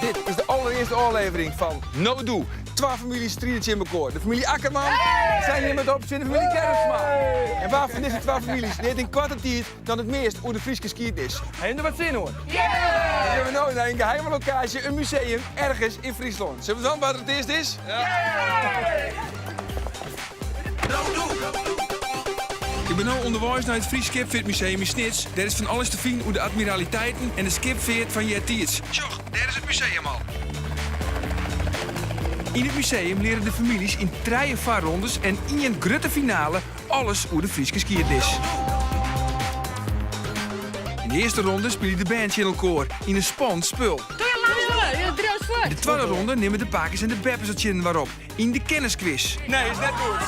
Dit is de allerearste ôflevering fan No Doe. Twa famyljes stride tsjin mekoar. De famylje Akkerman sy nimme it op tsjin de famylje Gerritsma. En wa fan dizze twa famyljes leart yn koarte tiid dan it meast oer de Fryske skiednis? Ha jim der wat sin oan? Dan gean we no nei in geheime lokaasje, in museum, ergens yn Fryslân. Sille we dwaan wa't der it earst is? Ik bin no ûnderweis nei it Frysk Skipfeartmuseum yn Snits. Dêr is fan alles te finen oer de admiraliteiten en de skipfeart fan eartiids. Sjoch, dêr is it museum al. Yn it museum leare de famyljes yn trije foarrondes en ien grutte finale alles oer de Fryske skiednis. Yn de earste ronde spylje de bern tsjin elkoar yn in spannend spul. Yn de twadde ronde nimme de pakes en de beppes it tsjin inoar op yn de kenniskwis. Nee, is net goed.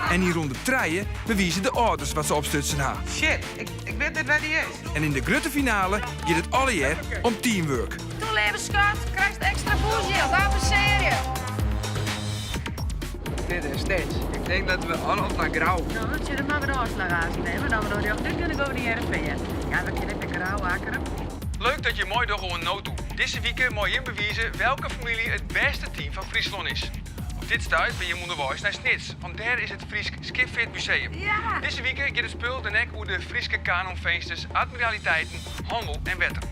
En yn ronde trije bewize de âlders wat se opstutsen ha. Shit, ik wit net wêr dy is. En yn de grutte finale giet it allegear om teamwork. Toe leave skat, krijst ekstra bûsjild, avensearje! Dit is Snits. Ik denk dat we al op naar Grou. No, dan tsjin mar wer de ôfslach aanst nimme, dan we noch rjochtút gean, dan gean we de Hearrenfean. Ja, we kinne ek de Grou Akkrum. Leuk dat jim meidogge oan No Doe. Dizze wike mei jim bewize welke famylje it bêste team fan Fryslân is. Op dit stuit bin jim ûnderweis nei Snits, want dêr is it Frysk Skipfeartmuseum. Dizze wike giet it spul dan ek oer de Fryske kanonfinsters, admiraliteiten, hannel en wetter.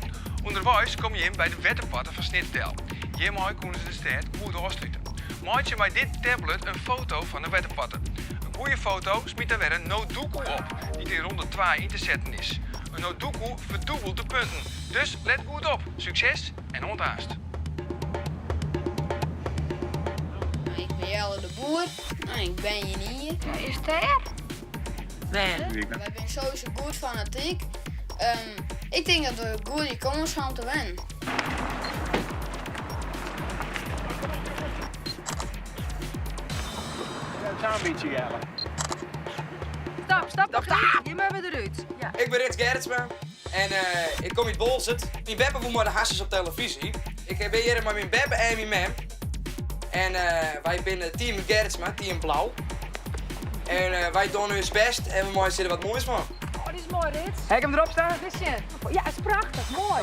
Underweis komme jim by de wetterpoarte fan Snits del. Hjirmei koene se de stêd goed ôfslute. Meitsje mei dit tablet in foto fan de wetterpoarte. In goede foto smyt dan wer in Nodoekoe op, dy't yn ronde twa yn te setten is. In Nodoekoe ferdûbelt de punten, dus let goed op! Sukses en oant aanst! Ik bin Jelle de Boer en ik ben ien jier. Is it dêr? Wêr? Wy binne sowieso goed fanatyk. Ik tink dat we goede kâns ha om te winnen. Sa in bytsje, Jelle. Stop, stop, stop. Hjir moatte we derút. Ja. Ik bin Rits Gerritsma en ik kom út Boalsert. Myn beppe wûn mei de Harsens op telefyzje. Ik bin hjir mei myn beppe en myn mem. En wy binne team Gerritsma, team Blau. En wy dogge ús bêst en we meitsje der wat moais fan. Oh, dit is moai, Rits. Ha ik him derop staan? Dit sjen. Ja, is prachtich. Moai.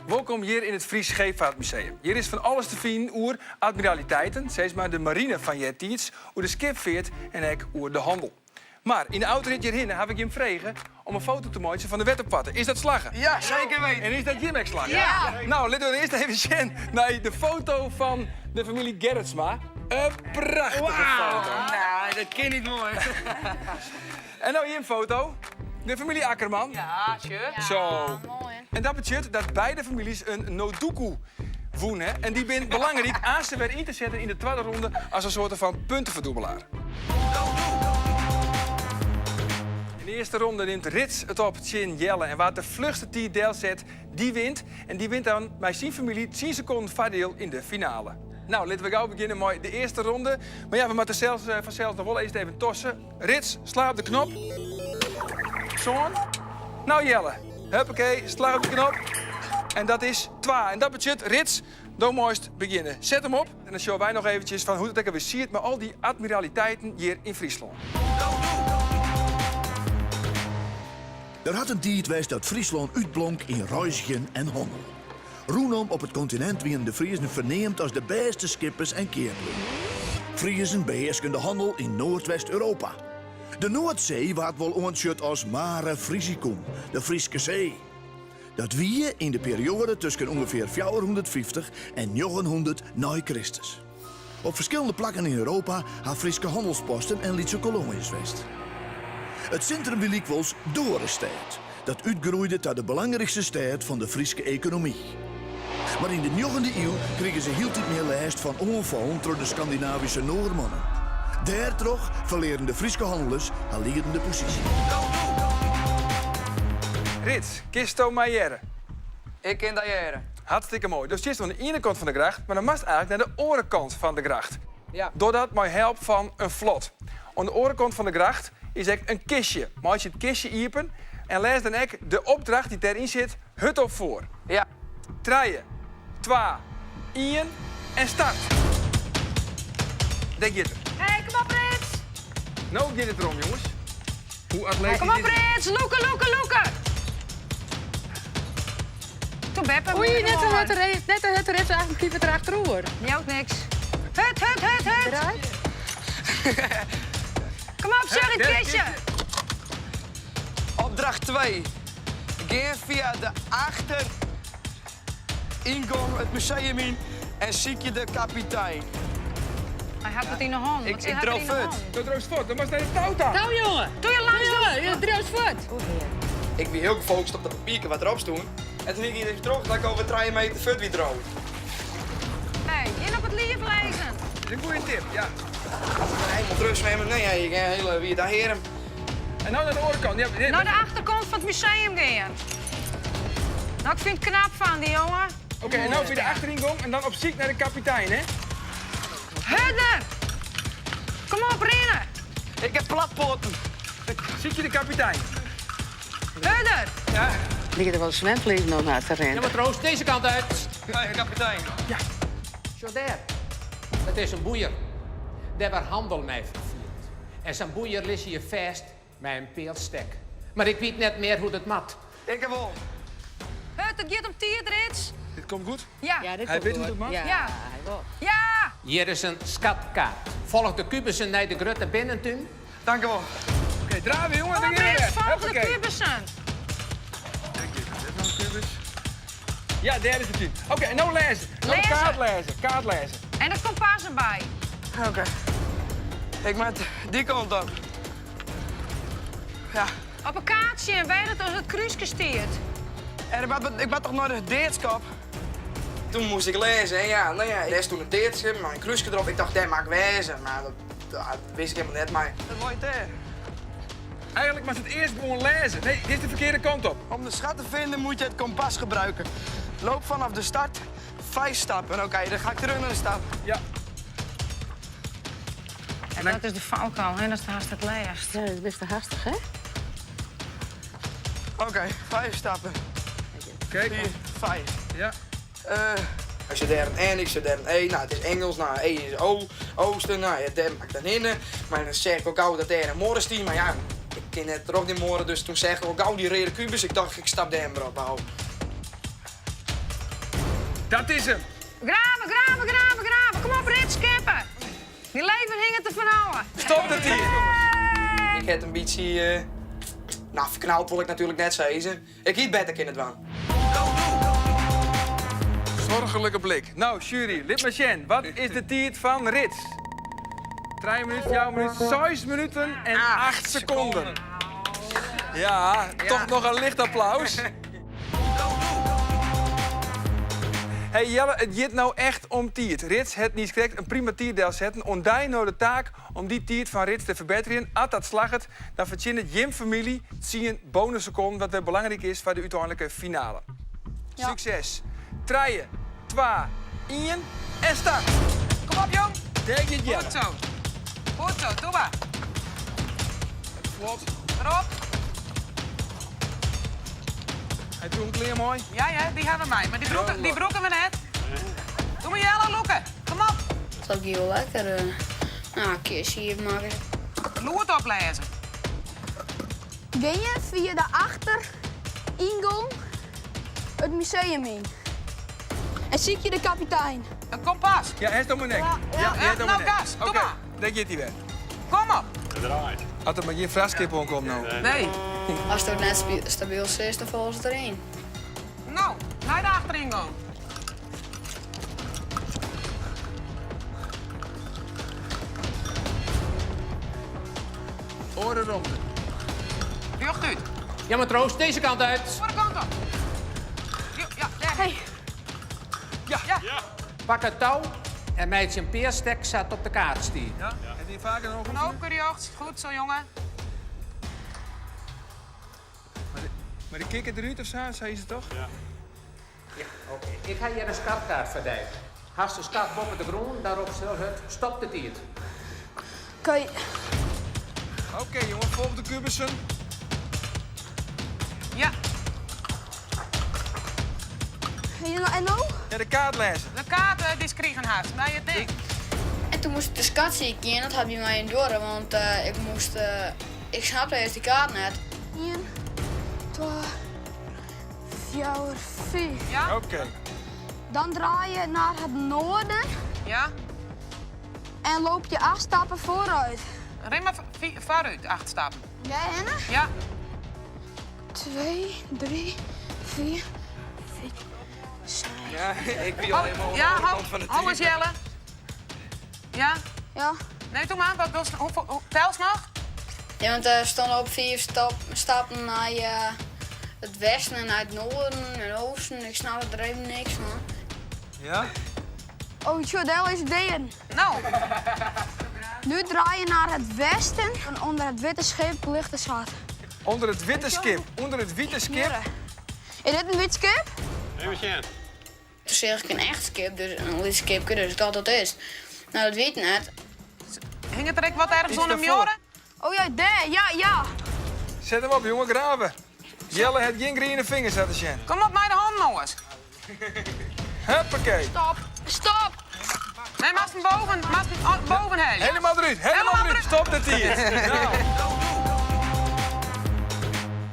Wolkom hjir yn it Frysk Scheepvaartmuseum. Hjir is fan alles te finen oer admiraliteiten, sis mar de marine fan eartiids, oer de skipfeart en ek oer de hannel. Mar yn de autorit hjirhinne haw ik jim frege om in foto te meitsjen fan de wetterpoarte. Is dat slagge? Ja, seker weten. En is dat jim ek slagge? Ja! Nou, litte we earst even sjen nei de foto fan de famylje Gerritsma. In prachtige foto. Nou, dat kin niet moai. En no jim foto. De famylje Akkerman. Ja, sjoch. Zo. Moai. En dat betsjut dat beide famyljes in Nodoekoe wûn hè. En dy binne belangryk aanst wer yn te setten yn de twadde ronde as in soarte fan puntenferdûbelaar. Yn de earste ronde nimt Rits it op tsjin Jelle en wa't de fluchste tiid delset, dy wint. En dy wint dan mei syn famylje tsien sekonden foardiel yn de finale. Nou, litte we gau begjinne mei de earste ronde. Mar ja, we moatte sels fansels noch wol earst even tosse. Rits, sla op de knop. Sân. Nou Jelle, huppakee, sla op de knop. En dat is twa. En dat betsjut, Rits, do meist begjinne. Set him op en dan sjogge wy noch eventsjes fan hoe't it ek alwer siet mei al dy admiraliteiten hjir yn Fryslân. Der hat in tiid west dat Fryslân útblonk yn reizgjen en hannel. Rûnom op it kontinint wienen de Friezen ferneamd as de bêste skippers en keaplju. Friezen behearsken de hannel yn Noardwest-Europa. De Noardsee waard wol oantsjut as Mare Frisicum, de Fryske See. Dat wie yn de perioade tusken ûngefear 450 en 900 nei Kristus. Op ferskillende plakken yn Europa ha Fryske hannelsposten en lytse koloanjes west. It sintrum wie lykwols Dorestêd, dat útgroeide ta de belangrykste stêd fan de Fryske ekonomy. Mar yn de njoggende iuw krigen se hieltyd mear lêst fan oanfallen troch de Skandinavyske Noarmannen. Dêrtroch ferlearen de Fryske hannelers har liedende posysje. Rits, kinsto my hearre? Ik kin dy hearre. Hartstikke moai. Do stiest oan de iene kant fan de gracht, mar dan moatst eigentlik nei de oare kant fan de gracht. Ja. Doch dat mei help fan in flot. Oan de oare kant fan de gracht is ek in kistje. Meitsje it kistje iepen en lês dan ek de opdracht dy't dêryn sit hurdop foar. Ja. Trije, twa, ien en start! Dêr giet er. Hey, kom op Rits! No giet it derom, jonges. Hoe atletisch Kom op, is het? Rits! Lûke, lûke, lûke! Toe, beppe. Oei, net te hurd, Rits, net te hurd, Rits, achter keeper erachteroer. Jout niks. Hurd, hurd, hurd, hurd! Draait. Kom op, sjoch it kistje! Opdracht 2. Gean fia de achter yngong it museum yn en sykje de kapitein. Hy hat it yn 'e hannen. Ik, ik driuw fuort. Do driuwst fuort, dan moatst nei de tou ta. Nou jongen, Doe je langs jongen, je driuwst fuort. Ik wie hiel gefocust op dat papierke wat derop stond. En toen ging ik terug dat ik over 3 meter fuort wie droog. Hey, in op it liif lizzen. Dat is in goede tip, ja. Helemaal terugzwemmen. Nee, ja, je kan hele wie daar heren. En nou naar de andere kant. Ja, dit- Naar de achterkant van het museum gaan. Nou, ik vind het knap van die jongen. Oké, en nou via de achteringang en dan op zoek naar de kapitein, hè? Hudder! Kom op, rennen! Ik heb platpoten. Ziet je de kapitein? Hudder! Ja. Liggen er wel zwemvlees nog naar te Ja, rennen. maar troost, deze kant uit. Ja, kapitein. Zo daar. Het is een boeier. Daar waar handel mij verviert. En zijn boeier ligt je vast met een peelstek. Maar ik weet net meer hoe dat mat. Ik heb al. Hut, het gaat om tier, Rits. Dit komt goed. Ja. Ja, dit Hij komt weet hoe door. het mag? Ja, Ja. hij wel. Ja! Hier is een skatkaart. Volg de kubussen naar de grote binnentuin. Dank u wel. Oké, draaien jongen, Kom dan op, gaan we Rits, weer. volg de Huppakee. kubussen. Kijk, dit is nog een kubus. Ja, daar is de tune. Oké, en nou lezen. Nou Lezen. kaart lezen, kaart lezen. En het kompas erbij. Oké. Ik moet die kant op. Ja. Op een kaartje en weet het als het kruisje stiert. En ik ben, ik ben toch naar de deertskap? Toen moest ik lezen en ja, nou ja, les toen een deertje, maar een kruisje erop. Ik dacht, daar maak ik wezen. Maar dat, dat wist ik helemaal net, maar... Dat wordt daar. Eigenlijk mag het eerst gewoon lezen. Nee, dit is de verkeerde kant op. Om de schat te vinden moet je het kompas gebruiken. Loop vanaf de start vijf stappen. Oké, dan ga ik terug naar de stap. Ja. En dat is de valkuil, hè? Dat is haast het laatst. Ja, dat is best hastig, hè? Oké, vijf stappen. Kijk. Vier, vijf. Ja. Als je daar een N, ik zet daar een E. Nou, het is Engels. Nou, E is O, Oosten. Nou, ja, daar maak ik dan in. Maar dan zeg ik ook gauw dat daar een moren stiet. Maar ja, ik ken net toch die moren, dus toen zeg ik ook gauw die rode kubus. Ik dacht, ik stap de emmer op. hou. Dat is hem. Graven, graven, graven, graven. Kom op, Rits, skippen. Die leven hingen te vernauwen. Stop dat hier. Ik heb een beetje... nou, verknald wil ik natuurlijk net zeggen. Ik hiet beter in het waan. Zorgelijke blik. Nou, jury, lid maar zien. Wat is de tijd van Rits? 3 minuten, 4 minuten, 6 minuten en 8 seconden. Ja, toch nog een licht applaus. Hey Jelle, het jit nou echt om tiert. Rits het niet correct een prima tierdeel zetten. Ontdij nou de taak om die tiert van Rits te verbeteren. Als dat slaget, dan verdient het Jim familie zien bonusseconden, wat weer belangrijk is voor de uiteindelijke finale. Ja. Succes. 3, 2, 1 en start. Kom op, jong. Denk je Jelle. Goed zo. Goed zo, doe maar. Vlot. Erop. Hij doet het leer mooi. Ja, ja, die hebben wij. Maar die broeken we net. Doe maar Jelle, loeken. Kom op. Dat is heel lekker. Nou, een keer hier maken. Loert oplezen. Ben je via de achteringang het museum in? En zie je de kapitein? Een kompas. Ja, hij is om mijn nek. Ja, ja. hij is om Nou, mijn nek. gas, doe Oké, maar. daar gaat hij weer. Kom op. Had er maar geen vraskip omkomt nou. Nee. Als het ook net stabiel is, dan vallen ze erin. Nou, naar de achteringang. Oren rond. Jocht uit. Ja, maar troost, deze kant uit. Voor de kant op. Ja, ja, daar. Hey. Ja. Ja. Pak het touw en meid zijn peerstek zat op de kaart stier. Ja? Heb je vaker nog Een open jocht. Goed zo, jongen. Maar de kikker eruit of zo, zei ze toch? Ja, oké. Ik ga hier een skatkaart verdijken. Hast de skat boven de grond, daarop stel het stop de tiert. Oké. Oké, jongen, volg de kubussen. Ja, En nou? Ja, de kaart lezen. de kaarten die kregen haast. Maar je denkt. En toen moest ik de schat zien en dat had bij mij in door, want ik moest Ik snap de earste kaart net. Ien, twa, fjouwer, fiif. Ja. Oké. Dan draai je naar het noorden. Ja. En loop je acht stappen vooruit. Rin mar foarút, acht stappen. Jij, Henne? Ja. 2, 3, 4, 5, 6. Ja, ik wie al helemaal oan de Ja, oare kant fan de hou eens tiid. Jelle. Ja? Ja. Nee, doe maar. Wat wilst, hoeveel, hoe, tels noch? Ja, want er stonden op vier stap, stappen naar eh, het westen en naar het noorden en oosten. Ik snap er even niks van. Ja? Oh, Jordel is deen. Nou. Nu draai je naar het westen en onder het witte schip ligt de zat. Onder het witte skip. Onder het witte skip. Is dit een wit skip? Even sjen. Toen zeg ik een echt skip, dus een wit skipje, dus dat dat is. Nou, dat weet ik net. Hing het er ek wat ergens Iets onder daarvoor. muren? Oh ja, daar, ja, ja. Zet hem op, jongen, graven. Jelle het geen groene vingers, laten zien. Kom op, mij de hand nog eens. Huppakee. Stop, stop. Nee, maar boven, maar boven heen. Helemaal eruit, helemaal eruit. Stop de tier. Nou.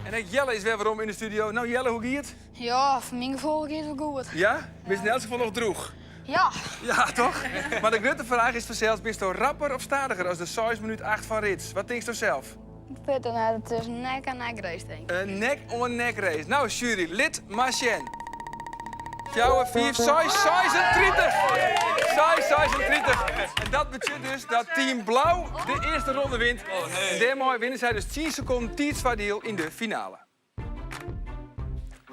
En ik, Jelle is weer werom in de studio. Nou Jelle, hoe gaat het? Ja, voor mijn gevoel gaat het wel goed. Ja? Ben je in elk geval nog droeg? Ja. Ja, toch? Maar de grote vraag is vanzelfs, ben je rapper of stadiger als de 6 minuut 8 van Rits? Wat denk je zelf? Ik vind het nou, het is nek aan nek race, denk ik. Een nek-on-nek race. Nou, jury, lid Marchen. 4, 5, 6, 36. 6, 36. En dat betekent dus dat Team Blauw de eerste ronde wint. En daarmee winnen zij dus 10 seconden tijdsvoordeel in de finale.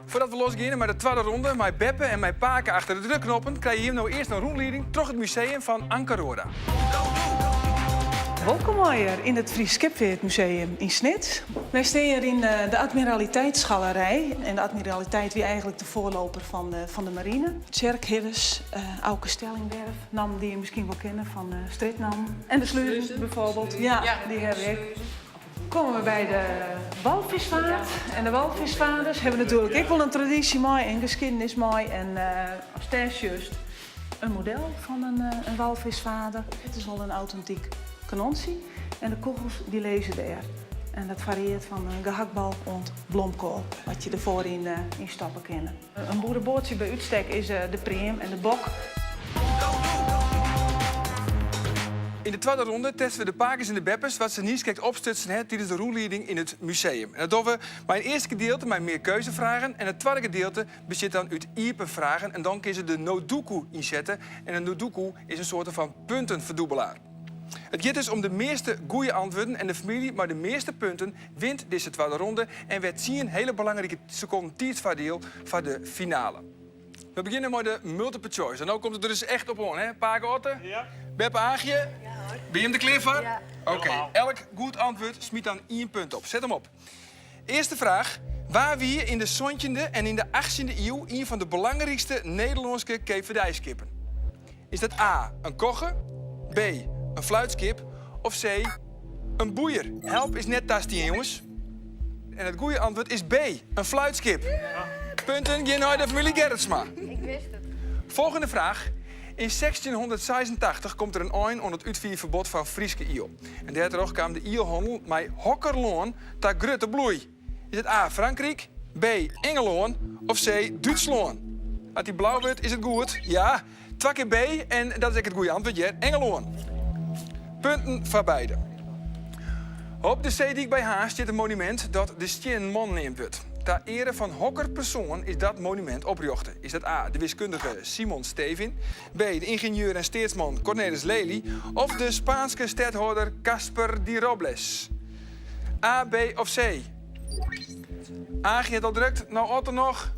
Voordat we losgaan met de tweede ronde, mijn Beppe en mijn Paken achter de drukknoppen, krijg je hier nou eerst een rondleiding terug het museum van Anke Roorda. Welkom hier in het Fries Skipfeartmuseum in Snits. Wij staan hier in eh, de Admiraliteitsgalerij. En de Admiraliteit wie eigenlijk de voorloper van de marine. Tjerk Hiddes, uh, Auke Stellingwerf, nam die je misschien wel kennen van uh, Stritnam. En de Sluizen bijvoorbeeld. Ja, die heb ik. Komen we bij de walvisvaart. En de walvisvaarders hebben natuurlijk ook wel een traditie mooi en geschiedenis mooi. En uh, als het juist een model van een walvisvader. Het is al een authentiek kanonsie. En de kogels die lezen daar. En dat varieert van een gehaktbal ont blomkool, wat je ervoor in stappen kennen. Een boerenbootje bij uitstek is de preem en de bok. In de tweede ronde testen we de pakers en de beppers wat ze niet kijkt opstutsen hè, tijdens de roerleiding in het museum. En dat doen we bij het eerste gedeelte met meer keuzevragen. En het tweede gedeelte bestaat dan uit iepen vragen. En dan kunnen ze de Nodoku inzetten. En een Nodoku is een soort van puntenverdoebelaar. Het gaat dus om de meeste goede antwoorden en de familie maar de meeste punten wint deze tweede ronde en werd zien een hele belangrijke seconde tijdsvoordeel voor de finale. We beginnen met de multiple choice. En nu komt het er dus echt op aan, hè? Pake Otte? Ja. Beppe Aagje? Ja hoor. Ben je hem de klaar voor? Ja. Oké, elk goed antwoord smiet dan één punt op. Zet hem op. Eerste vraag. Waar wie in de 17e en in de 18e eeuw een van de belangrijkste Nederlandse keepvaardijskippen? Is dat A, een kogge, B, een fluitskip of C, een boeier? Help is net tastien, jongens. En het goede antwoord is B, een fluitskip. Punten gaan naar de familie Gerritsma. Ik wist het. Volgende vraag. In 1686 komt er een eind aan het uitvierverbod van Frieske iel. En daardoor kwam de ielhandel met hokkerloon ta grutte bloei. Is het A, Frankrijk, B, Engeland of C, Duitsland? Als die blauw wordt, is het goed. Ja, twee keer B en dat is ook het goede antwoord, ja, Engeland. Punten voor beide. Op de Zeedijk bij Haas zit een monument dat de Steenman neemt wordt. Ter ere van hokker persoon is dat monument oprichten. Is dat A, de wiskundige Simon Stevin, B, de ingenieur en steersman Cornelis Lely of de Spaanse stadhouder Casper de Robles? A, B of C? A, het al drukt. Nou, Otto nog.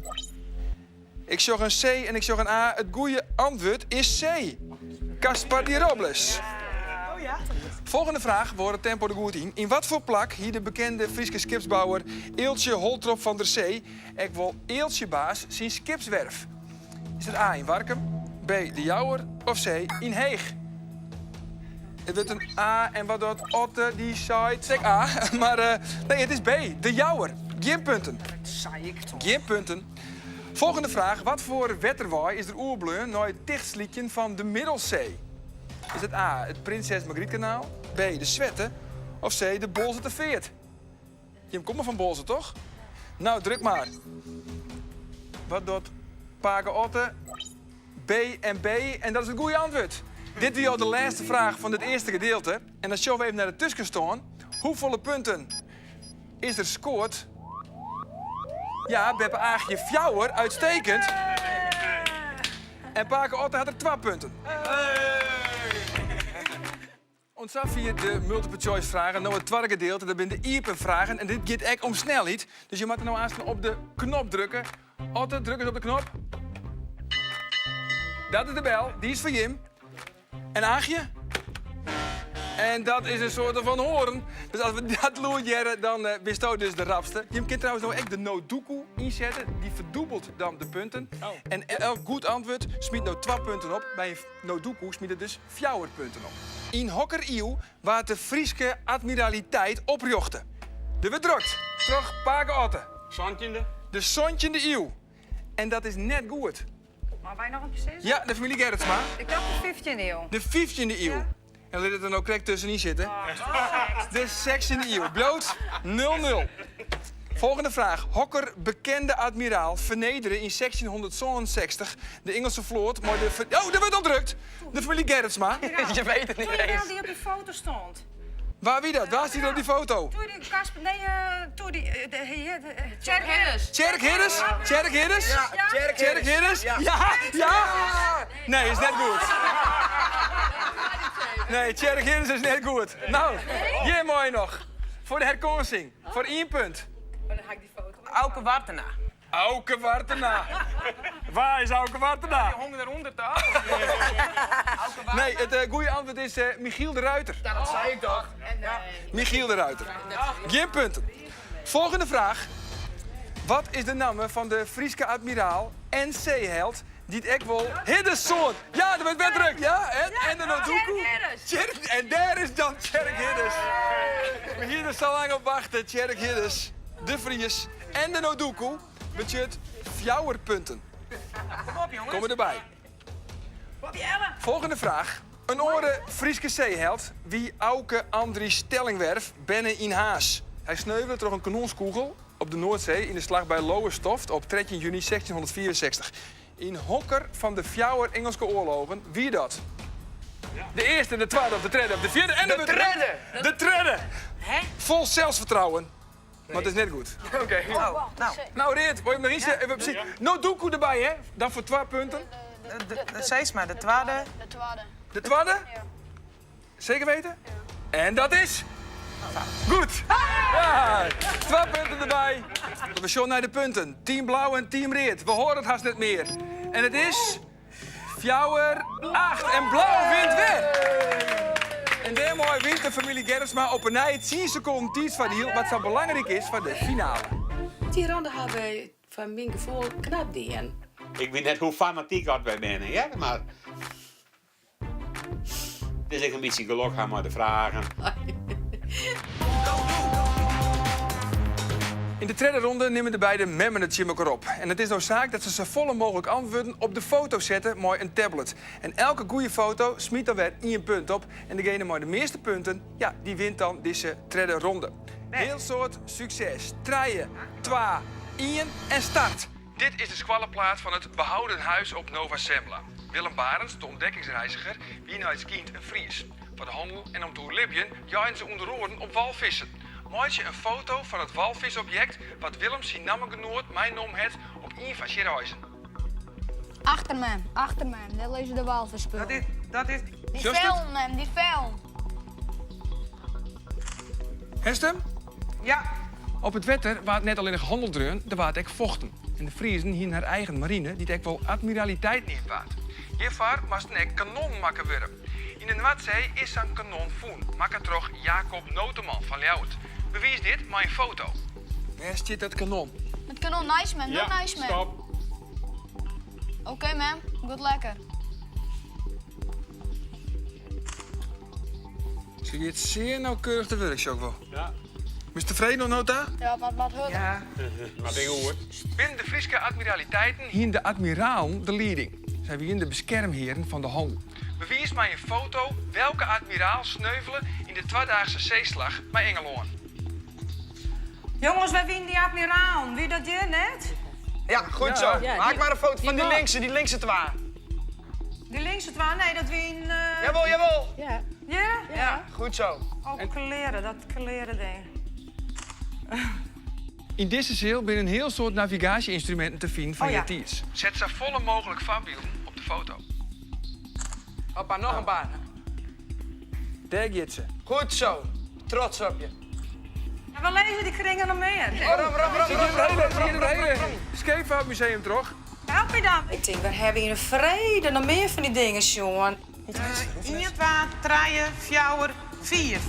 Ik zag een C en ik zag een A. Het goede antwoord is C. Caspar de Robles. Volgende vraag, we horen tempo de goed in. In wat voor plak hier de bekende Frieske skipsbouwer Eeltje Holtrop van der Zee, ik wil Eeltje baas zijn skipswerf? Is het A in Warkum, B de Jouwer of C in Heeg? Het wordt een A en wat doet Otte die zei? Zeg A, maar nee, het is B, de Jouwer. Geen punten. Dat zei ik toch. Geen punten. Volgende vraag. Wat voor wetterwaai is er oerbleun naar het tichtsliedje van de Middelzee? Is het A, het Prinses Margrietkanaal, B, de Zwette of C, de Bolzerte Veert? Jim komme fan Boalsert, toch? Nou, druk mar. Wat docht pake Otte? B en B en dat is it goede antwurd. Dit wie al de lêste fraach fan dit earste gedeelte. En dan sjogge we even nei de tuskenstân. Hoefolle punten is der skoard? Ja, beppe Aagje fjouwer, uitstekend. En pake Otte hat der twa punten. Oant safier de multiple choice fragen. No it twadde gedeelte, dat binne de iepen fragen. En dit giet ek om snelheid. Dus je moatte no aansten op de knop drukke. Otte, druk ris op de knop. Dat is de bel, dy is foar jim. En Aagje? En dat is in soarte fan hoarn. Dus as we dat lûd hearre, dan eh, bisto dus de rapste. Jim kin trouwens no ek de Nodoku ynsette. Dy ferdûbelt dan de punten. Oh. En elk goed antwurd smyt no twa punten op. By in Nodoku smyt it dus fjouwer punten op. Yn hokker iuw waard de Fryske Admiraliteit oprjochte? Der wurdt drukt troch pake Otte. Santjinde. De santjinde iuw. En dat is net goed. Meie wy noch in kear sizze? Ja, de famylje Gerritsma. Ik dacht de fyftjinde iuw. De fyftjinde iuw. En lit it der no krekt tuskenyn sitte. De sechstjinde iuw. Bliuwt 0-0. Folgjende fraach. Hokker bekende admiraal fernedere yn 1667 de Ingelse float mei de. Oh, der wurdt al drukt! De famylje Gerritsma. Je weet het niet Toen eens. die op die foto stond. Wa wie dat? Wa stiet der op dy foto? Toen die Kasper, nee, toen die, Tjerk Hiddes. Tjerk Hiddes? Tjerk Hiddes? Ja, Tjerk Tjerk Hiddes? Ja. Ja? Ja? Nee, is net goed. Nee, Tjerk Hiddes is net goed. No, hjir moai noch. Foar de herkânsing. Foar ien punt. Auke Wartena. Auke Wartena. Wa is Auke Wartena? Dy hong derûnder toch? Nee, it eh, goede antwurd is eh, Michiel de Ruyter. Ja, dat sei ik toch. Michiel de Ruyter. Gjin punten. Folgjende fraach. Wat is de namme fan de Fryske admiraal en seeheld dy't ek wol Hiddessoan... Ja, der wurdt wer drukt. Ja, en, en de Nodoku. Tjerk, en dêr is dan Tjerk Hiddes. We hiene der sa lang op wachte. Tjerk Hiddes, de Fries en de Nodoku betsjut fjouwer punten. Kom op, jongens. Komme derby. Folgjende fraach. In oare Fryske seeheld wie Auke Andries Stellingwerf, berne yn Harns. Hy sneuvele troch in kanonskûgel op de Noardsee yn de slach by Lowestoft op 13 juny 1664. Yn hokker fan de fjouwer Ingelske oarlogen wie dat? De earste, de twadde of de tredde of de fjirde en de tredde! De tredde! Fol selsfertrouwen. Mar it is net goed. Oké. Nou, No, Read, wol je him noch ynsetten? Even precies. Nodoku derby, hè? Dan foar twa punten. Sis mar, de twadde. De twadde. De twadde? Seker weten? En dat is... Goed! Ja, twa punten derby. We sjogge nei de punten. Team Blau en Team Read. We hearre it hast net mear. En it is... Fjouwer, acht. En Blau wint wer. En dêrmei wint de famylje Gerritsma op 'e nij tsien sekonden tiidsfoardiel, wat sa belangryk is foar de finale. Dy ronde hawwe wy foar myn gefoel knap dien. Ik wit net hoe fanatyk oft wy binne, hear, mar it is ek in bytsje gelok ha mei de fragen. Yn de tredde ronde nimme de beide memmen it tsjin mekoar op. En it is no saak dat se safolle mooglik antwurden op de foto sette mei in tablet. En elke goede foto smyt dan wer ien punt op. En degene mei de measte punten, ja, dy wint dan dizze tredde ronde. Hiel soad sukses. Trije, twa, ien en start! Dit is de skoalleplaat fan it Behouden Huis op Nova Zembla. Willem Barents, de ûntdekkingsreiziger, wie nei it skynt in Fries. Foar de hannel en om te oerlibjen jeien se ûnder oaren op walfissen. Meitsje in foto fan it walfisobjekt wat Willem syn nammegenoat meinommen hat op ien fan syn reizen. Achter mem, achter mem, dêr lizze de walfispullen. Dat is, dat is... Dy Sjochst it? fellen, mem, dy fellen. Hast him? Ja. Op it wetter waard net allinnich hannel dreaun, der waard ek fochten. En de Friezen hienen har eigen marine, dy't ek wol admiraliteit neamd waard. Hjirfoar moasten ek kanonnen makke wurde. Yn de Noardsee is sa'n kanon fûn, makke troch Jacob Noteman fan Ljouwert. Bewiis dit mei in foto. Wêr stiet dat kanon? It kanon neist mem, no neist mem. Stop. Oké mem, goed lekker. Se giet sear nauwkeurich te wurk, sjoch ik wol. Ja. Bist tefreden oant no ta? Ja, wat moat hurder. Ja. Wat ik goed. Binnen de Fryske admiraliteiten hienen de admiralen de lieding. Sy wienen de beskermhearen fan de hannel. Bewiis mei in foto welke admiraal sneuvele yn de twadaagse seeslach mei Ingelân. Jongens, wy wienen dy admiralen. Wie dat hjir net? Ja, goed zo. Maak maar een foto van die linkse, die linkse twa. Die linkse twa? Nee, dat wienen... Jawel, jawel. Ja? Ja? Ja, goed zo. Oh, kleren, dat kleren ding. Yn dizze seal binne in hiel soad navigaasje-ynstruminten te finen fan Oh ja. eartiids. Set safolle mooglik foarbylden op de foto. Hoppa, noch in pear. Dêr giet se. Goed zo. Trots op je. Ja, we lizze dy kringen noch mear. Rom, rom, rom, rom, rom, rom, rom, rom. Skeepvaartmuseum troch. Help my dan. Ik tink, wêr ha we yn 'e frede noch mear fan dy dingen sjoen? Ien, twa, trije, fjouwer, fiif.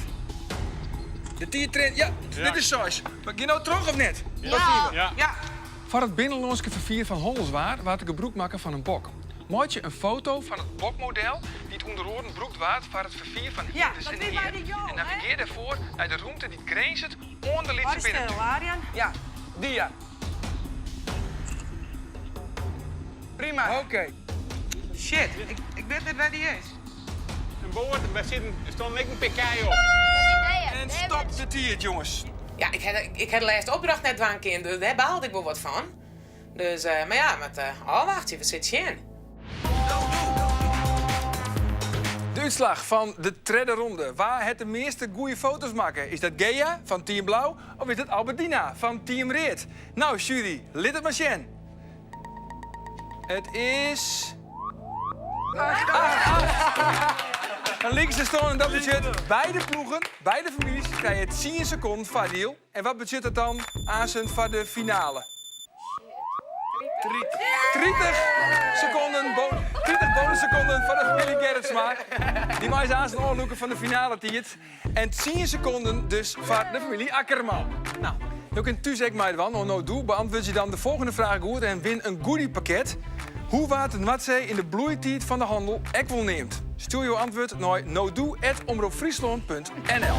De tiid rint, ja, dit is seis. Mar gean no troch of net? Ja. Ja. Foar it binnenlânske ferfier fan hannelswaar waard der gebrûk makke fan in bok. Meitsje in foto fan it bokmodel dy't ûnder oaren brûkt waard foar it ferfier fan hynders en hear en navigear dêrfoar nei de rûmte dy't grinzet oan de lytse binnentún. Ja, dy ja. Prima. Oké. Shit, ik wit net wêr't dy is. In boat, wêr sit in, stond ek in pear kij op. En stop de tiid, jonges. Ja, ik ha, ik ha de lêste opdracht net dwaan kind, dus dêr baalde ik wol wat fan. Dus, mar ja, moat ôfwachtsje, we sit sjen. De útslach fan de tredde ronde. Wa hat de measte goede foto's makke? Is dat Gea fan Team Blau of is dat Albertina fan Team Read? No, sjuery, lit it mar sjen. It is. Acht, acht, acht. In likense stân en dat betsjut beide ploegen, beide famyljes krije tsien sekonden foardiel. En wat betsjut dat dan aansen foar de finale? 30 sekonden, 30 bonussekonden foar de famylje Gerritsma. Dy meie se aansen oanlûke fan de finale tiid. En tsien sekonden dus foar de famylje Akkerman. No, jo kinne thús ek meidwaan oan No Doe. Beantwurdzje dan de folgjende fraach goed en win in goodiepakket. Hoe waard de Noardsee yn de bloeitiid fan de hannel ek wol neamd? Stjoer jo antwurd nei nodoe@omropfryslân.nl.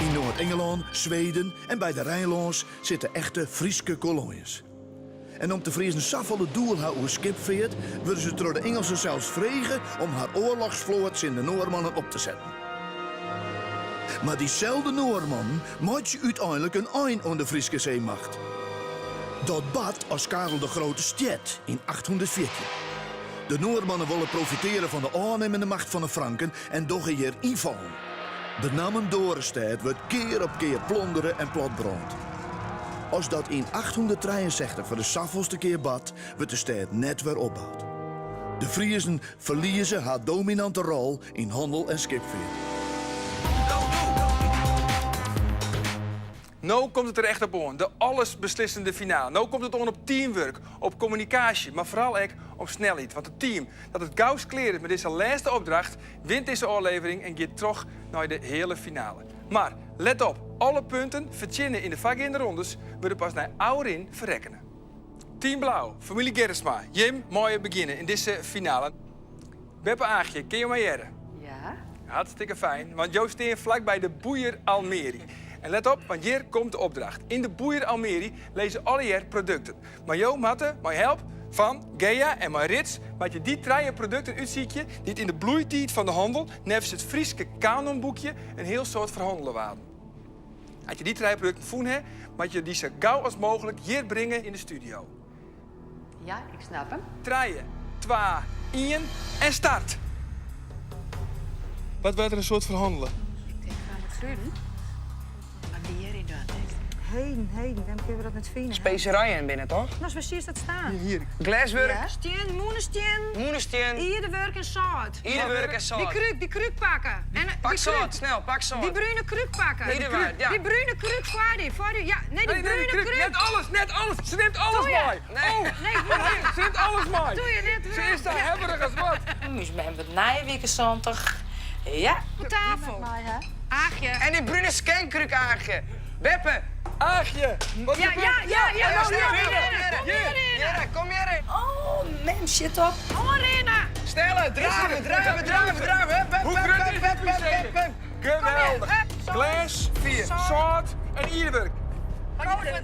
Yn Noard-Ingelân, Sweden en by de Ryn lâns sitte echte Fryske koloanjes. En om't de Friezen safolle doel ha oer skipfeart, wurde se troch de Ingelsen sels frege om har oarlochsfloat tsjin de Noarmannen op te setten. Mar dyselde Noarmannen meitsje úteinlik in ein oan de Fryske seemacht. Dat bart as Karel de Grote stjert yn 814. De Noarmannen wolle profiteare fan de ôfnimmende macht fan de Franken en dogge hjir ynfallen. Benammen Dorestêd wurdt kear op kear plondere en platbrând. As dat yn 863 foar de safolste kear bart, wurdt de stêd net wer opboud. De Friezen ferlieze har dominante rol yn hannel en skipfeart. No komt it der echt op oan, de allesbeslissende finale. No komt it oan op teamwurk, op kommunikaasje, mar foaral ek op snelheid. Want it team dat it gaust klear is mei dizze lêste opdracht, wint dizze ôflevering en giet troch nei de heale finale. Mar let op, alle punten fertsjinne yn de foargeande rondes wurde pas nei ôfrin ferrekkene. Team Blau, famylje Gerritsma, jim meie begjinne yn dizze finale. Beppe Aagje, kin jo my hearre? Ja. Hartstikke fijn, want jo stean flakby de Boeier Almeri. En let op, want hjir komt de opdracht. Yn de Boeier Almeri lizze allegear produkten. Mar jo moatte, mei help fan Gea en mei Rits, moat je dy trije produkten útsykje dy't yn de bloeitiid fan de hannel, neffens it Fryske kanonboekje, in hiel soad ferhannele waarden. As je dy trije produkten fûn ha, moat je dy sa gau as mooglik hjir bringe yn de studio. Ja, ik snap him. Trije, twa, ien en start! Wat wurdt der in soad ferhannele? Ik tink fan de krûden. Mar bier yn dat ek. Heden, heden, wêrom kinne we dat net fine? Speserijen binne toch? No, wêr siest dat stean? Hier. Glêswurk. Ja. Stien, mûnestien. Mûnestien. Ierdewurk en sâlt. Ierdewurk en sâlt. Dy krúk, dy krúk pakke. En, Pak dy sâlt, krúk. snel, pak sâlt. Dy brune krúk pakke. Ierdewurk, ja. Dy brune krúk foar dy, foar dy, ja. Nee, dy Nee, nee, brune die krúk. krúk. Net alles, net alles. Se nimt alles Doe je. mei. Nee. Oh, Nee, doe je. se nimt alles mei. Doe je net Se is sa hebberich as wat. Us mem wurdt nije wike 70. Ja. Op tafel. Aagje. En dy brune skenkkrúk, Aagje. Beppe. Aagje. Wat Ja, gebeurt ja, ja, ja, Ja, kom ja, hier, ja, kom hier, Jere, kom hjir. Oh, mem shit op. Oanrinne. Snelle, drave, drave, drave, drave. Hup, hup, Hoe hup, grut is hup, dit hup, hup, museum? hup, hup. Geweldig. Glês, Vier. sâlt en ierdewurk.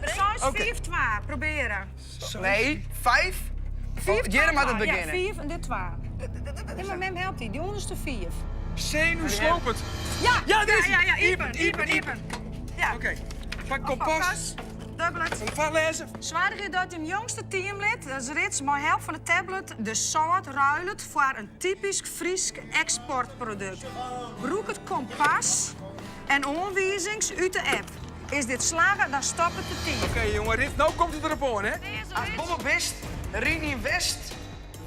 Seis, Oké. fiif, twa. Probearje. Nee, vijf. Fiif, Jere twa, moat it twa. Ja, begjinne. fiif en dit twa. Nee, mar mem helpt dy. Dy ûnderste fiif. Zenuwslopend. Ja, Ja, dit is ja, ja, hij. iepen, iepen, iepen. Ja. Oké. Pak kompas. Tablet. Foarlêze. Soargje dat jim jongste teamlid, dat is Rits, mei help fan de tablet de sâlt ruilet foar in typysk Frysk eksportprodukt. Brûk it kompas en oanwizings út de app. Is dit slagge, dan stoppet de tiid. Oké jonge Rits, no komt it derop oan, hè? Ast boppe bist, rin yn west,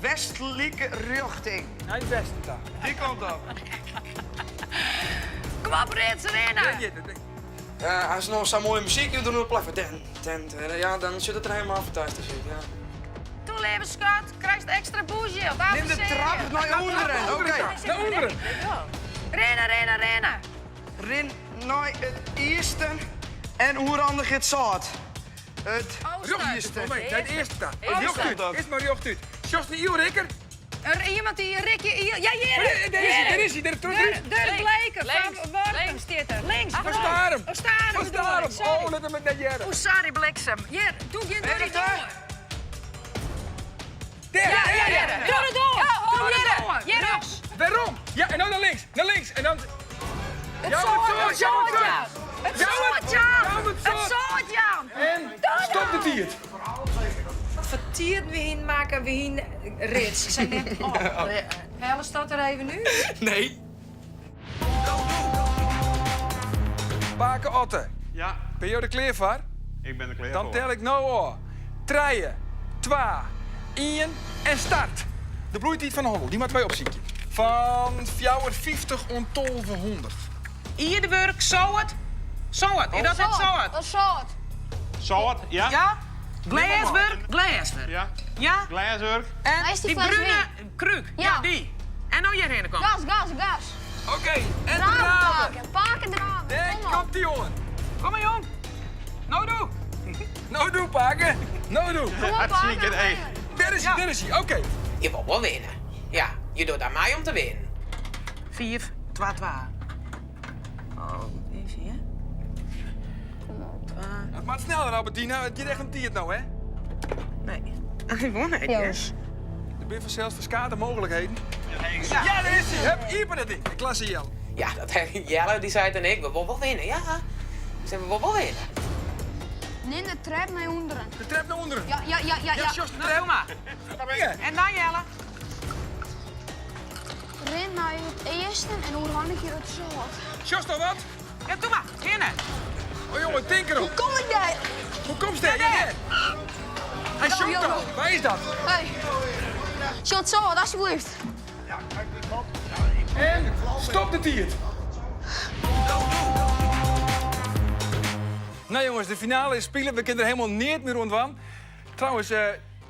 westlike rjochting. Nei it westen ta. Dy kant op. Kom op Rits, rinne! As no sa'n moaie muzyk derûnder plakt fan den, den, den, ja, dan sjocht it der helemaal fantastysk út, ja. Toe leave skat, krijst ekstra bûsjild. Nim de trap nei ûnderen, oké. Nei ûnderen. Rinne, rinne, rinne. Rin nei it easten en oerhandigje it sâlt. It Rjochtút, nei it easten ta. Rjochtút, earst mar rjochtút. Sjochst in ielrikker? Iemand die Rikje iel. Ja, hjir! Dêr is hy, dêr is hy, dêr troch it rút. Durk Bleker fan Workum stiet der. Links, Fan Starum. Oh, Starum Fan bedoel ik, Starum. sorry. Oh, lit him it net hearre. Oh, sorry, bliksem. Hjir, doe gjin door die doar. Dêr, Ja, dêr, ja, dêr. hjir. Door de doar. Door de doar. Hjir rjochts. Wêrom? Ja, en no nei links, nei links en dan. Het Jou soort, het soort, het jou het soort, soort. Het Jou het- soort, Jan. jou het Het soort. soort, Jan. En stop de tiid. Wat foar tiid we hienen makke, we hienen Rits. Sy nimt op. Hellest dat der even út? Nee. Pake Otte. Ja. Binne jo der klear foar? Ik bin der klear Dan foar. tel ik no ôf. Trije, twa, ien en start! De bloeitiid fan de hannel, dy moatte wy opsykje. Fan 54 oant 1200. Ierdewurk, soad. Soad, is dat net soad? Dat is sâlt. Sâlt, ja. Ja? Glêswurk, glêswurk. Ja. Ja? Glêswurk. En Waar is die die fles brune krúk, ja. Ja. die. En nou hjirhinne komme. Gas, gas, gas. Oké, en Draven, draven. Pake. Pake draven. Dêr Kom op. komt die oan. Kom maar jong. No doe. No doe, pake. No doe. Kom op, Hartstikke pake. idee. Dêr is hy, dêr is hy. Oké. Je wilt wol winne. Ja, je docht oan mei om te winnen. 5, 2, 2. Oh, is hy, hè? Het moat sneller, Albertina. It giet echt om tiid no, hè? Nee. Hy won net, hè? Der binne fansels ferskate mooglikheden. Ja, dêr is hy. Hup, iepen it ding. De klasse Jelle. Ja, dat Jelle die sei en ik, we wolle wol winne, ja. We wolle wol winne. Nim de trep nei ûnderen. De trep nei ûnderen. Ja, ja, ja, ja. Ja, ja. sjochst de Nou, trep. doe mar. Ja. En dan Jelle. Rin nei it easten en oerhandigje it sâlt. Sjochst al wat? Ja, doe mar. Rinne. Oh jongen, tink erom. Hoe kom ik dêr? Hoe komst dêr? Ja, dêr. Hy sjocht al. Waar is dat? Hey. Sjocht sâlt, alsjeblieft. En stop de tiid. No jonges, de finale is spile. We kinne der hielendal neat mear oan dwaan. Trouwens,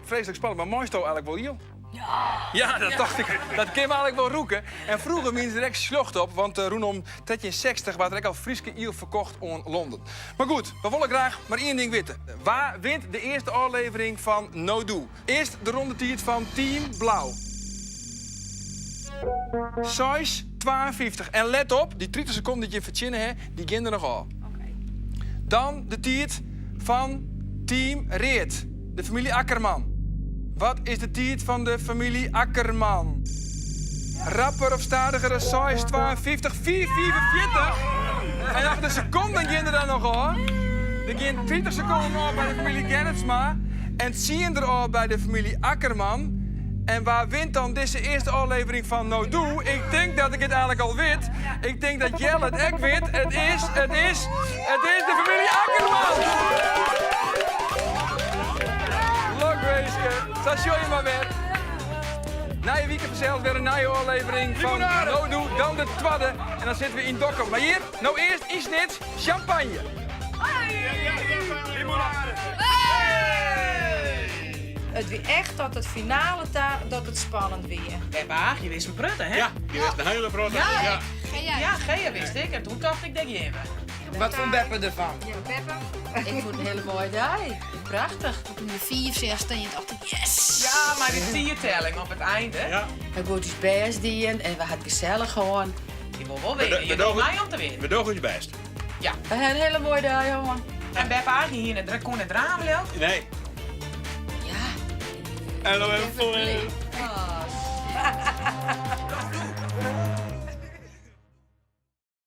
freeslik spannend, mar meisto eigenlik wol iel? Ja! Ja, dat tocht ik. Dat kin we eigenlik wol rûke. En froeger wiene se der ek sljocht op, want rûnom 1360 waard der ek al Fryske iel ferkocht oan Londen. Mar goed, we wolle graach mar ien ding witte. Wa wint de earste ôflevering fan No Doe? Earst de rondetiid fan Team Blau. 6,52. En let op, dy 30 sekonden dy't je fertsjinne ha, dy gean der noch ôf. Dan de tiid fan Team Read, de famylje Akkerman. Wat is de tiid fan de famylje Akkerman? Rapper of stadiger as 6,52? 5,45? En noch de sekonden gean der dan noch ôf. Der gean 30 sekonden ôf by de famylje Gerritsma en 10 der ôf by de famylje Akkerman. En wa wint dan dizze earste ôflevering fan No Doe? Ik tink dat ik it eigenlik al wit. Ik tink dat Jelle it ek wit. It is, it is, it is de famylje Akkerman! Lokwinske. Sa sjogge je mar wer. Nije wike fansels wer in nije ôflevering fan No Doe, dan de twadde. En dan sitte we yn Dokkum. Mar hjir, no earst yn Snits, sjampanje. It wie echt tot it finale ta dat it spannend wie. Beppe Aagje wist in protte, hè? Ja, dy wist in hiele protte. Ja. Ja. Ja, Gea wist ik. En toen tocht ik, dêr gean we. Wat fûn Beppe derfan? Ja, Beppe. Ik fûn it in hiele moaie dei. Prachtich. Toen de 5 16 tocht ik, yes! Ja, mar dy tiidtelling op it ein. Ja. We goed ús bêst dien en we ha it gesellich hân. Je wol wol winne. Je docht mei om te winnen. We dogge ús bêst. Ja. We ha in hiele moaie dei hân. En Beppe Aagje hie net, koe net drave, leau ik? Nee. Ja. En dan even voor. Oh.